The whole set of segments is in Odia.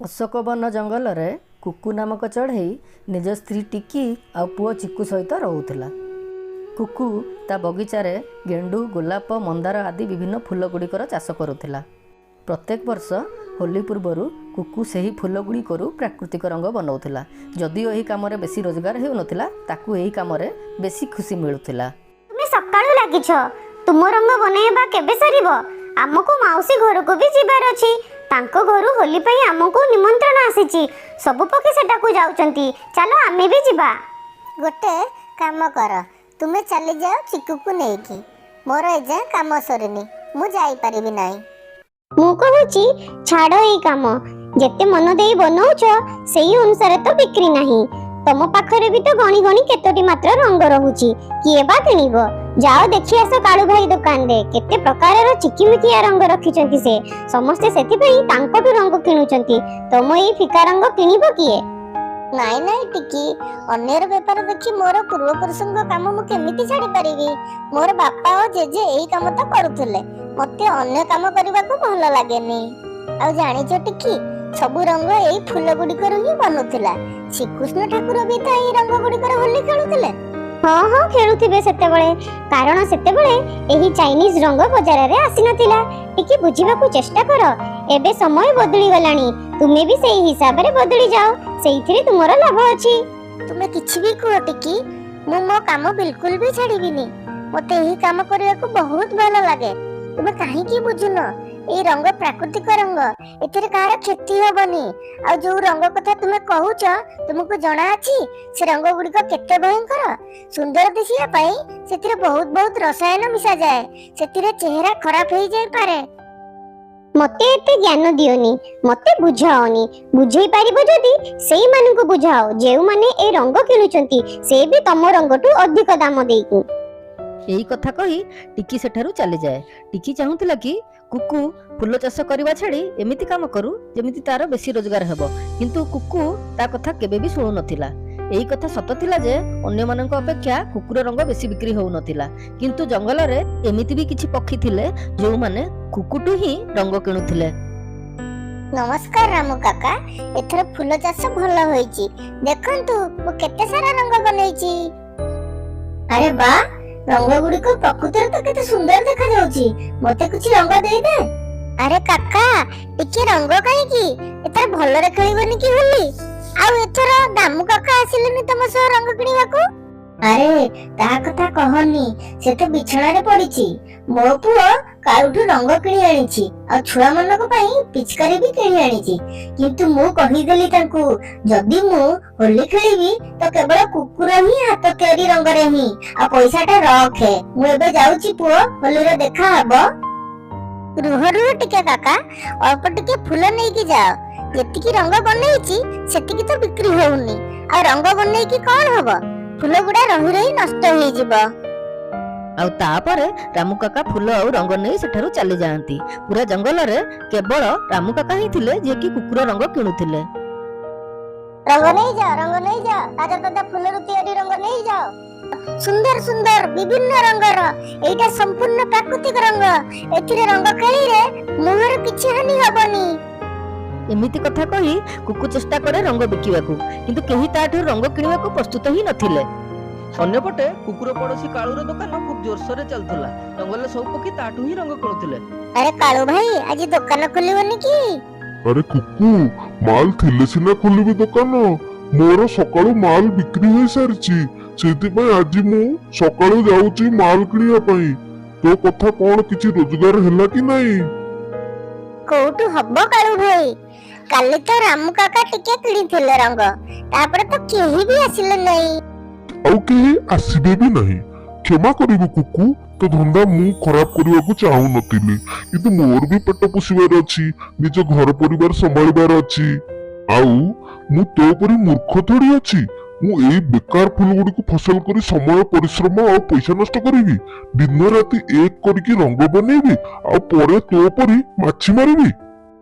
ଅଶୋକବନ ଜଙ୍ଗଲରେ କୁକୁ ନାମକ ଚଢ଼େଇ ନିଜ ସ୍ତ୍ରୀ ଟିକି ଆଉ ପୁଅ ଚିକୁ ସହିତ ରହୁଥିଲା। କୁକୁ ତା ବଗିଚାରେ ଗେଣ୍ଡୁ, ଗୋଲାପ, ମନ୍ଦାର ଆଦି ବିଭିନ୍ନ ଫୁଲଗୁଡ଼ିକର ଚାଷ କରୁଥିଲା। ପ୍ରତ୍ୟେକ ବର୍ଷ ହୋଲି ପୂର୍ବରୁ କୁକୁ ସେହି ଫୁଲଗୁଡ଼ିକରୁ ପ୍ରାକୃତିକ ରଙ୍ଗ ବନାଉଥିଲା। ଯଦିଓ ଏହି କାମରେ ବେଶୀ ରୋଜଗାର ହେଉନଥିଲା, ତାକୁ ଏହି କାମରେ ବେଶୀ ଖୁସି ମିଳୁଥିଲା। ତୁମେ ସକାଳୁ ଲାଗିଛ, ତୁମ ରଙ୍ଗ ବନେଇବା କେବେ ସରିବ? ଆମକୁ ମାଉସୀ ଘରକୁ ବି ଯିବାର ଅଛି। ତାଙ୍କ ଘରୁ ହୋଲି ପାଇଁ ଆମକୁ ନିମନ୍ତ୍ରଣ ଆସିଛି। ସବୁ ପକ୍ଷୀ ସେଠାକୁ ଯାଉଛନ୍ତି, ଚାଲ ଆମେ ବି ଯିବା। ଗୋଟେ କାମ କର, ତୁମେ ଚାଲିଯାଅ ଚିକୁକୁ ନେଇକି। ମୋର ଏଯାଏଁ କାମ ସରିନି, ମୁଁ ଯାଇପାରିବି ନାହିଁ। ମୁଁ କହୁଛି ଛାଡ଼ ଏଇ କାମ। ଯେତେ ମନ ଦେଇ ବନଉଛ, ସେଇ ଅନୁସାରେ ତ ବିକ୍ରି ନାହିଁ। ତମ ପାଖରେ ବି ତ ଗଣି ଗଣି କେତୋଟି ମାତ୍ର ରଙ୍ଗ ରହୁଛି, କିଏ ବା କିଣିବ? ଯାଅ ଦେଖି ଆସ କାଳୁ ଭାଇ ଦୋକାନରେ କେତେ ପ୍ରକାରର ଚିକିମିକିଆ ରଙ୍ଗ ରଖିଛନ୍ତି ସେ। ସମସ୍ତେ ସେଥିପାଇଁ ତାଙ୍କଠୁ ରଙ୍ଗ କିଣୁଛନ୍ତି। ତମ ଏଇ ଫିକା ରଙ୍ଗ କିଣିବ କିଏ? ନାଇଁ ନାଇଁ ଟିକି, ଅନ୍ୟର ବେପାର ଦେଖି ମୋର ପୂର୍ବପୁରୁଷଙ୍କ କାମ ମୁଁ କେମିତି ଛାଡ଼ି ପାରିବି? ମୋର ବାପା ଓ ଜେଜେ ଏଇ କାମ ତ କରୁଥିଲେ। ମତେ ଅନ୍ୟ କାମ କରିବାକୁ ଭଲ ଲାଗେନି। ଆଉ ଜାଣିଛ ଟିକି, ସବୁ ରଙ୍ଗ ଏଇ ଫୁଲ ଗୁଡ଼ିକରୁ ହିଁ ବନୁଥିଲା। ଶ୍ରୀକୃଷ୍ଣ ଠାକୁର ବି ତ ଏଇ ରଙ୍ଗ ଗୁଡ଼ିକର ହୋଲି ଖେଳୁଥିଲେ। ହଁ ହଁ, ଖେଳୁଥିବେ ସେତେବେଳେ, କାରଣ ସେତେବେଳେ ଏହି ଚାଇନିଜ ରଙ୍ଗ ବଜାରରେ ଆସିନଥିଲା। ଟିକେ ବୁଝିବାକୁ ଚେଷ୍ଟା କର। ଏବେ ସମୟ ବଦଳି ଗଲାଣି, ତୁମେ ବି ସେଇ ହିସାବରେ ବଦଳି ଯାଅ, ସେଇଥିରେ ତୁମର ଲାଭ ଅଛି। ତୁମେ କିଛି ବି କୁହ ଟିକି, ମୁଁ ମୋ କାମ ବିଲକୁଲ ବି ଛାଡ଼ିବିନି। ମତେ ଏହି କାମ କରିବାକୁ ବହୁତ ଭଲ ଲାଗେ। ତୁମେ କାହିଁକି ବୁଝୁନ? ଏଇ ରଙ୍ଗ ପ୍ରାକୃତିକ ରଙ୍ଗ, ଏଥିରେ କାହାର କ୍ଷତି ହବନି। ଆଉ ଯୋଉ ରଙ୍ଗ କଥା ତୁମେ କହୁଛ, ତୁମକୁ ଜଣା ଅଛି ସେ ରଙ୍ଗ ଗୁଡ଼ିକ କେତେ ଭୟଙ୍କର? ସୁନ୍ଦର ଦିଶିବା ପାଇଁ ସେଥିରେ ବହୁତ ବହୁତ ରସାୟନ ମିଶାଯାଏ। ସେଥିରେ ଚେହେରା ଖରାପ ହେଇଯାଇପାରେ। ମତେ ଏତେ ଜ୍ଞାନ ଦିଅନି, ମତେ ବୁଝାଅନି। ବୁଝେଇ ପାରିବ ଯଦି ସେଇମାନଙ୍କୁ ବୁଝାଅ ଯେଉଁମାନେ ଏ ରଙ୍ଗ କିଣୁଛନ୍ତି, ସେ ବି ତମ ରଙ୍ଗଠୁ ଅଧିକ ଦାମ ଦେଇକି। ଏହି କଥା କହି ଟିକି ସେଠାରୁ ଚାଲିଯାଏ। ଟିକି ଚାହୁଁଥିଲା କି କୁକୁ ଫୁଲ ଚାଷ କରିବା ଛାଡ଼ି ଏମିତି କାମ କରୁ ଯେମିତି ତାର ବେଶୀ ରୋଜଗାର ହେବ, କିନ୍ତୁ କୁକୁ ତା କଥା କେବେ ବି ଶୁଣୁନଥିଲା। ଏହି କଥା ସତ ଥିଲା ଯେ ଅନ୍ୟମାନଙ୍କ ଅପେକ୍ଷା କୁକୁର ରଙ୍ଗ ବେଶୀ ବିକ୍ରି ହେଉନଥିଲା, କିନ୍ତୁ ଜଙ୍ଗଲରେ ଏମିତି ବି କିଛି ପକ୍ଷୀ ଥିଲେ ଯେଉଁମାନେ କୁକୁଠୁ ହିଁ ରଙ୍ଗ କିଣୁଥିଲେ। ନମସ୍କାର ରାମୁ କାକା, ଏଥର ଫୁଲ ଚାଷ ଭଲ ହୋଇଛି। ଦେଖନ୍ତୁ ମୁଁ କେତେ ସାରା ରଙ୍ଗ ବନେଇଛି। ଆରେ ବା, ରଙ୍ଗ ଗୁଡିକ ପ୍ରକୃତରେ ତ କେତେ ସୁନ୍ଦର ଦେଖାଯାଉଛି। ମତେ କିଛି ରଙ୍ଗ ଦେଇଦେ। ଆରେ କାକା, ଟିକେ ରଙ୍ଗ କାହିଁକି? ଏଥର ଭଲରେ ଖେଳିବନି କି ହୋଲି? ଆଉ ଏଥର ଦାମୁ କାକା ଆସିଲେନି ତମ ସହ ରଙ୍ଗ କିଣିବାକୁ? ଆରେ ତା କଥା କହନି, ସେ ତ ବିଛଣାରେ ପଡିଛି। ମୋ ପୁଅ କାଳୁଠୁ ରଙ୍ଗ କିଣି ଆଣିଛି ଆଉ ଛୁଆ ମାନଙ୍କ ପାଇଁ ପିଚକାରୀ ବି କିଣି ଆଣିଛି। କିନ୍ତୁ ମୁଁ କହିଦେଲି ତାଙ୍କୁ, ଯଦି ମୁଁ ହୋଲି ଖେଳିବି ତ କେବଳ କୁକୁର ହିଁ ହାତ ତିଆରି ରଙ୍ଗରେ ହିଁ। ଆଉ ପଇସାଟା ରଖେ, ମୁଁ ଏବେ ଯାଉଛି ପୁଅ, ହୋଲିରେ ଦେଖା ହବ। ରୁହ ରୁହ ଟିକେ କାକା, ଅଳ୍ପ ଟିକେ ଫୁଲ ନେଇକି ଯାଅ। ଯେତିକି ରଙ୍ଗ ବନେଇଛି ସେତିକି ତ ବିକ୍ରି ହଉନି, ଆଉ ରଙ୍ଗ ବନେଇକି କଣ ହବ? ଫୁଲ ଗୁଡା ରହି ରହି ନଷ୍ଟ ହେଇଯିବ। ଆଉ ତାପରେ ରାମୁ କାକା ଫୁଲ ଆଉ ରଙ୍ଗ ନେଇ ସେଠାରୁ ଚାଲି ଯାଆନ୍ତି। ପୁରା ଜଙ୍ଗଲରେ କେବଳ ରାମୁ କାକା ହିଁ ଥିଲେ ଯିଏକି କୁକୁର ରଙ୍ଗ କିଣୁଥିଲେ। ରଙ୍ଗ ନେଇଯାଅ, ରଙ୍ଗ ନେଇଯାଅ, ତାଜା ତାଜା ଫୁଲରୁ ତିଆରି ରଙ୍ଗ ନେଇଯାଅ। ସୁନ୍ଦର ସୁନ୍ଦର ବିଭିନ୍ନ ରଙ୍ଗର, ଏଇଟା ସମ୍ପୂର୍ଣ୍ଣ ପ୍ରାକୃତିକ ରଙ୍ଗ। ଏଥିରେ ରଙ୍ଗ ଖେଳିଲେ ମୁହଁର କିଛି ହାନି ହବନି। ଏମିତି କଥା କହି କୁକୁ ଚେଷ୍ଟା କରେ ରଙ୍ଗ ବିକିବାକୁ, କିନ୍ତୁ କେହି ତାଠାରୁ ରଙ୍ଗ କିଣିବାକୁ ପ୍ରସ୍ତୁତ ହିଁ ନଥିଲେ। ଅନ୍ୟପଟେ କୁକୁର ପଡୋଶୀ କାଳୁର ଦୋକାନ ଖୁବ୍ ଜୋରସୋରରେ ଚାଲୁଥିଲା। ଜଙ୍ଗଲରେ ସବୁ ପକ୍ଷୀ ତାଠୁ ହିଁ ରଙ୍ଗ କିଣୁଥିଲେ। ଆରେ କାଳୁ ଭାଇ, ଆଜି ଦୋକାନ ଖୋଲିବନି କି? ଆରେ କୁକୁ, ମାଲ ଥିଲେ ସିନା ଖୋଲିବି ଦୋକାନ। ମୋର ସକାଳୁ ମାଲ ବିକ୍ରି ହେଇସାରିଛି, ସେଇଥିପାଇଁ ଆଜି ମୁଁ ସକାଳୁ ଯାଉଛି ମାଲ କିଣିବା ପାଇଁ। ତୋ କଥା କଣ, କିଛି ରୋଜଗାର ହେଲା କି ନାହିଁ? କୋଉଠୁ ହବ କାଳୁ ଭାଇ? କାଲି ତ ରାମୁ କାକା ଟିକେ କିଣିଥିଲେ ରଙ୍ଗ, ତାପରେ ତ କେହି ବି ଆସିଲେ ନାହିଁ। ଆଉ କେହି ଆସିବେ ବି ନାହିଁ। କ୍ଷମା କରିବୁ କୁକୁ, ତୋ ଧନ୍ଦା ମୁଁ ଖରାପ କରିବାକୁ ଚାହୁଁନଥିଲି, କିନ୍ତୁ ମୋର ବି ପେଟ ପୋଷିବାର ଅଛି, ନିଜ ଘର ପରିବାର ସମ୍ଭାଳିବାର ଅଛି। ଆଉ ମୁଁ ତୋ ପରି ମୂର୍ଖ ଥୋଡି ଅଛି? ମୁଁ ଏଇ ବେକାର ଫୁଲ ଗୁଡ଼ିକୁ ଫସଲ କରି ସମୟ, ପରିଶ୍ରମ ଆଉ ପଇସା ନଷ୍ଟ କରିବି, ଦିନ ରାତି ଏକ କରିକି ରଙ୍ଗ ବନେଇବି ଆଉ ପରେ ତୋ ପରି ମାଛି ମାରିବି?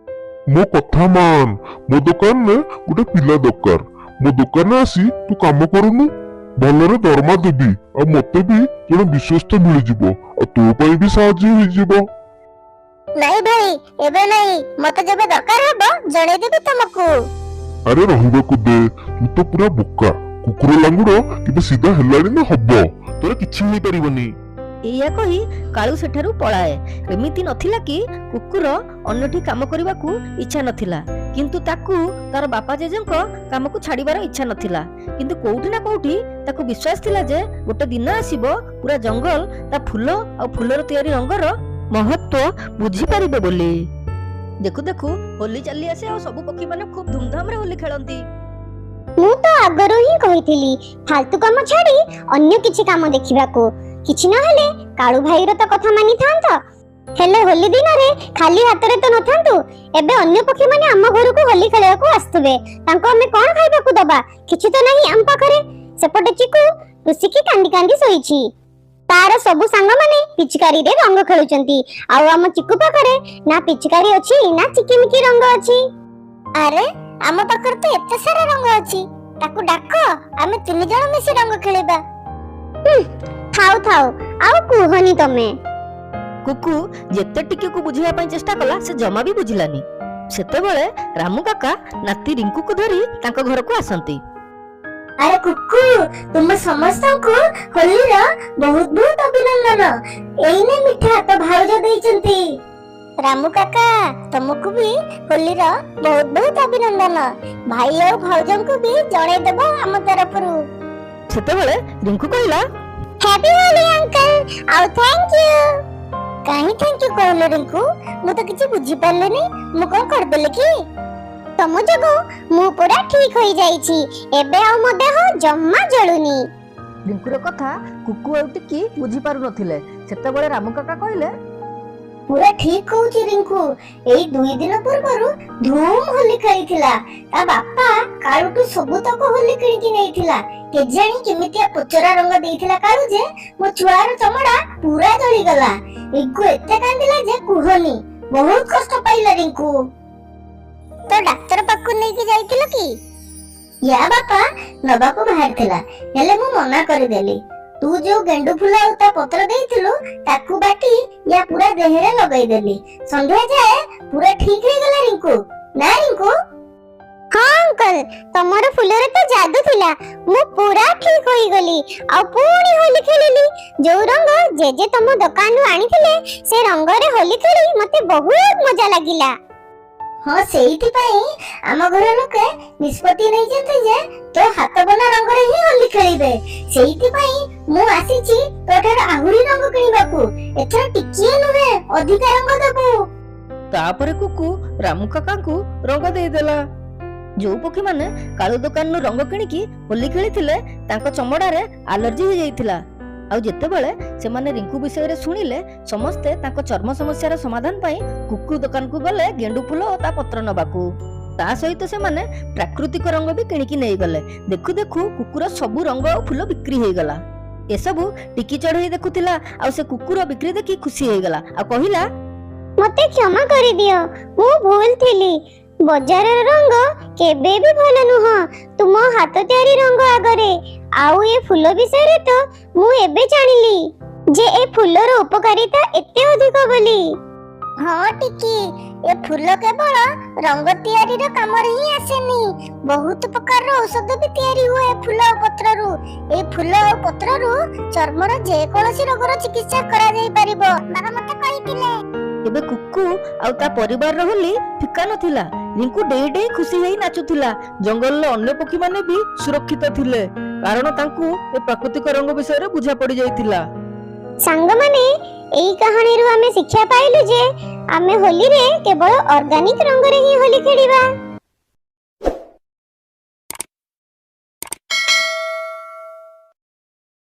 ମୋ କଥା ମାନ, ମୋ ଦୋକାନରେ ଗୋଟେ ପିଲା ଦରକାର। ମୋ ଦୋକାନରେ ଆସି ତୁ କାମ କରୁନୁ, ଭଲରେ ଦରମା ଦେବି ଆଉ ମତେ ବି ଜଣେ ବିଶ୍ୱସ୍ତ ମିଳିଯିବ ଆଉ ତୋ ପାଇଁ ବି ସାହାଯ୍ୟ ହେଇଯିବ। ନାଇଁ ଭାଇ, ଏବେ ନାଇଁ। ମତେ ଯେବେ ଦରକାର ହବ ଜଣେଇଦେବି ତମକୁ। ଆରେ, ରହିବାକୁ ଦେ। ତୁ ତ ପୁରା ବୋକା। କୁକୁର ଲାଙ୍ଗୁଡ କେବେ ସିଧା ହେଲାଣି ନା ହବ? ତୋର କିଛି ହେଇପାରିବନି। ଏଇଆ କହି କାଳୁ ସେଠାରୁ ପଳାଏ। ଏମିତି ନଥିଲା କି କୁକୁର ଅନ୍ୟଠି କାମ କରିବାକୁ ଇଚ୍ଛା ନଥିଲା, କିନ୍ତୁ ତାକୁ ତାର ବାପା ଜେଜେଙ୍କ କାମକୁ ଛାଡିବାର ଇଚ୍ଛା ନଥିଲା। କିନ୍ତୁ କୋଉଠି ନା କୋଉଠି ତାକୁ ବିଶ୍ୱାସ ଥିଲା ଯେ ଗୋଟେ ଦିନ ଆସିବ, ପୁରା ଜଙ୍ଗଲ ତା ଫୁଲ ଆଉ ଫୁଲର ତିଆରି ରଙ୍ଗର ମହତ୍ଵ ବୁଝିପାରିବେ ବୋଲି। ଦେଖୁ ଦେଖୁ ହୋଲି ଚାଲି ଆସେ ଆଉ ସବୁ ପକ୍ଷୀମାନେ ଖୁବ ଧୁମଧାମରେ ହୋଲି ଖେଳନ୍ତି। ମୁଁ ତ ଆଗରୁ ହିଁ କହିଥିଲି ଫାଲତୁ କାମ ଛାଡି ଅନ୍ୟ କିଛି କାମ ଦେଖିବାକୁ। କିଛି ନହେଲେ କାଳୁ ଭାଇର ତ କଥା ମାନିଥାନ୍ତ। ହେଲେ ହୋଲି ଦିନରେ ଖାଲି ହାତରେ ତ ନଥାନ୍ତୁ। ଏବେ ଅନ୍ୟ ପକ୍ଷୀମାନେ ଆମ ଘରକୁ ହୋଲି ଖେଳିବାକୁ ଆସୁଥିବେ, ତାଙ୍କୁ ଆମେ କଣ ଖାଇବାକୁ ଦବା? କିଛି ତ ନାହିଁ ଆମ ପାଖରେ। ସେପଟେ ଚିକୁ ରୁଷିକି କାନ୍ଦି କାନ୍ଦି ଶୋଇଛି। ତାର ସବୁ ସାଙ୍ଗମାନେ ପିଚକାରୀରେ ରଙ୍ଗ ଖେଳୁଛନ୍ତି ଆଉ ଆମ ଚିକୁ ପାଖରେ ନା ପିଚକାରୀ ଅଛି ନା ଚିକିମିକି ରଙ୍ଗ ଅଛି। ଆରେ, ଆମ ପାଖରେ ତ ଏତେ ସାରା ରଙ୍ଗ ଅଛି। ତାକୁ ଡାକ, ଆମେ ତିନି ଜଣ ମିଶି ରଙ୍ଗ ଖେଳିବା। ଥାଉ ଥାଉ, ଆଉ କୁହନି ତମେ। କୁକୁ ଯେତେ ଟିକିକୁ ବୁଝିବା ପାଇଁ ଚେଷ୍ଟା କଲା, ସେ ଜମା ବି ବୁଝିଲାନି। ସେତେବେଳେ ରାମୁ କାକା ନାତି ରିଙ୍କୁକୁ ଧରି ତାଙ୍କ ଘରକୁ ଆସନ୍ତି। ଆରେ କୁକୁ, ତୁମ ସମସ୍ତଙ୍କୁ ହୋଲିର ବହୁତ ବହୁତ ଅଭିନନ୍ଦନ। ଏଇନେ ମିଠା ତୋ ଭାଉଜ ଦେଇଛନ୍ତି। ରାମୁ କାକା, ତମକୁ ବି ହୋଲିର ବହୁତ ବହୁତ ଅଭିନନ୍ଦନ। ଭାଇ ଆଉ ଭାଉଜଙ୍କୁ ବି ଜଣେଇଦେବ ଆମ ତରଫରୁ। ସେତେବେଳେ ରିଙ୍କୁ କହିଲା, ହ୍ୟାପି ହୋଲି ଅଙ୍କଲ, ଆଉ thank you. କାହିଁ thank you କହିଲ ରିଙ୍କୁ? ମୁଁ ତ କିଛି ବୁଝିପାରିଲିନି। ମୁଁ କଣ କରିଦେଲି କି? ତମ ଯୋଗୁ ମୁଁ ପୁରା ଠିକ ହୋଇଯାଇଛି। ଏବେ ଆଉ ମୋ ଦେହ ଜମା ଜଳୁନି। ରିଙ୍କୁର କଥା କୁକୁ ଆଉ ଟିକି ବୁଝିପାରୁନଥିଲେ। ସେତେବେଳେ ରାମୁ କାକା କହିଲେ, ପୁରା ଠିକ କହୁଛି ରିଙ୍କୁ। ଏଇ 2 ଦିନ ପୂର୍ବରୁ ଧୁମ ହୋଲି ଖେଳିଥିଲା। ତା ବାପା କାଳୁଠୁ ସବୁତକ ହୋଲି କିଣିକି ନେଇଥିଲା। କେଜାଣି କେମିତିଆ ପୋଚରା ରଙ୍ଗ ଦେଇଥିଲା କାଳୁ ଯେ ମୋ ଛୁଆର ଚମଡା ପୁରା ଜଳିଗଲା। ରିଙ୍କୁ ଏତେ କାନ୍ଦିଲା ଯେ କୁହନି, ବହୁତ କଷ୍ଟ ପାଇଲା ରିଙ୍କୁ। ତ ଡାକ୍ତର ପାଖକୁ ନେଇକି ଯାଇଥିଲ କି? ୟା ବାପା ନବାକୁ ବାହାରିଥିଲା, ହେଲେ ମୁଁ ମନା କରିଦେଲି। ତୁ ଯୋଉ ଗେଣ୍ଡୁ ଫୁଲ ଆଉ ତା ପତ୍ର ଦେଇଥିଲୁ, ତାକୁ ବାଟି ୟା ପୁରା ଦେହରେ ଲଗେଇଦେଲି। ସନ୍ଧ୍ୟା ଯାଏ ପୁରା ଠିକ ହେଇଗଲା ରିଙ୍କୁ। ନା ରିଙ୍କୁ? ହଁ ଅଙ୍କଲ, ତମର ଫୁଲରେ ତ ଯାଦୁ ଥିଲା। ମୁଁ ପୁରା ଠିକ ହୋଇଗଲି ଆଉ ପୁଣି ହୋଲି ଖେଳିଲି। ଯୋଉ ରଙ୍ଗ ଜେଜେ ତମ ଦୋକାନରୁ ଆଣିଥିଲେ, ସେ ରଙ୍ଗରେ ହୋଲି ଖେଳି ମତେ ବହୁତ ମଜା ଲାଗିଲା। ହଁ, ସେଇଥିପାଇଁ ଆମ ଘର ଲୋକେ ନିଷ୍ପତ୍ତି ନେଇଛନ୍ତି ଯେ ତୋ ହାତ ବନା ରଙ୍ଗରେ ହିଁ ହୋଲି ଖେଳିବେ। ସେଇଥିପାଇଁ ମୁଁ ଆସିଛି ତୋ ଠାରୁ ଆହୁରି ରଙ୍ଗ କିଣିବାକୁ। ଏଥର ଟିକିଏ ନୁହେଁ, ଅଧିକା ରଙ୍ଗ ଦେବୁ। ତାପରେ କୁକୁ ରାମୁ କାକାଙ୍କୁ ରଙ୍ଗ ଦେଇଦେଲା। ଯୋଉ ପକ୍ଷୀମାନେ କାଳୁ ଦୋକାନରୁ ରଙ୍ଗ କିଣିକି ହୋଲି ଖେଳିଥିଲେ, ତାଙ୍କ ଚମଡାରେ ଆଲର୍ଜି ହେଇଯାଇଥିଲା। ଆଉ ଯେତେବେଳେ ସେମାନେ ରିଙ୍କୁ ବିଷୟରେ ଶୁଣିଲେ, ସମସ୍ତେ ତାଙ୍କ ଚର୍ମ ସମସ୍ୟାର ସମାଧାନ ପାଇଁ କୁକୁ ଦୋକାନକୁ ଗଲେ ଗେଣ୍ଡୁ ଫୁଲ ଓ ତା ପତ୍ର ନବାକୁ। ତା ସହିତ ସେମାନେ ପ୍ରାକୃତିକ ରଙ୍ଗ ବି କିଣିକି ନେଇଗଲେ। ଦେଖୁ ଦେଖୁ କୁକୁର ସବୁ ରଙ୍ଗ ଆଉ ଫୁଲ ବିକ୍ରି ହେଇଗଲା। ଏସବୁ ଟିକି ଚଢେଇ ଦେଖୁଥିଲା ଆଉ ସେ କୁକୁର ବିକ୍ରି ଦେଖି ଖୁସି ହେଇଗଲା ଆଉ କହିଲା, ମତେ କ୍ଷମା କରିଦିଅ, ମୁଁ ଭୁଲ ଥିଲି। ବଜାରର ରଙ୍ଗ କେବେ ବି ଭଲ ନୁହଁ ତୁମ ହାତ ତିଆରି ରଙ୍ଗ ଆଗରେ। ଆଉ ଏ ଫୁଲ ବିଷୟରେ ତ ମୁଁ ଏବେ ଜାଣିଲି ଯେ ଏ ଫୁଲର ଉପକାରିତା ଏତେ ଅଧିକ ବୋଲି। ହଁ ଟିକି, ଏ ଫୁଲ କେବଳ ରଙ୍ଗ ତିଆରିର କାମରେ ହିଁ ଆସେନି, ବହୁତ ପ୍ରକାରର ଔଷଧ ବି ତିଆରି ହୁଏ ଫୁଲ ଆଉ ପତ୍ରରୁ। ଏଇ ଫୁଲ ଆଉ ପତ୍ରରୁ ଚର୍ମର ଯେକୌଣସି ରୋଗର ଚିକିତ୍ସା କରାଯାଇ ପାରିବ, ବାବା ମତେ କହିଥିଲେ। ଏବେ କୁକୁ ଆଉ ତା ପରିବାରର ହୋଲି ଫିକା ନଥିଲା। ରିଙ୍କୁ ଡେଇଁ ଡେଇଁ ଖୁସି ହେଇ ନାଚୁଥିଲା। ଜଙ୍ଗଲର ଅନ୍ୟ ପକ୍ଷୀମାନେ ବି ସୁରକ୍ଷିତ ଥିଲେ, କାରଣ ତାଙ୍କୁ ଏ ପ୍ରାକୃତିକ ରଙ୍ଗ ବିଷୟରେ ବୁଝା ପଡି ଯାଇଥିଲା। ସାଙ୍ଗମାନେ, ଏଇ କାହାଣୀରୁ ଆମେ ଶିକ୍ଷା ପାଇଲୁ ଯେ ଆମେ ହୋଲିରେ କେବଳ ଅର୍ଗାନିକ ରଙ୍ଗରେ ହିଁ ହୋଲି ଖେଳିବା।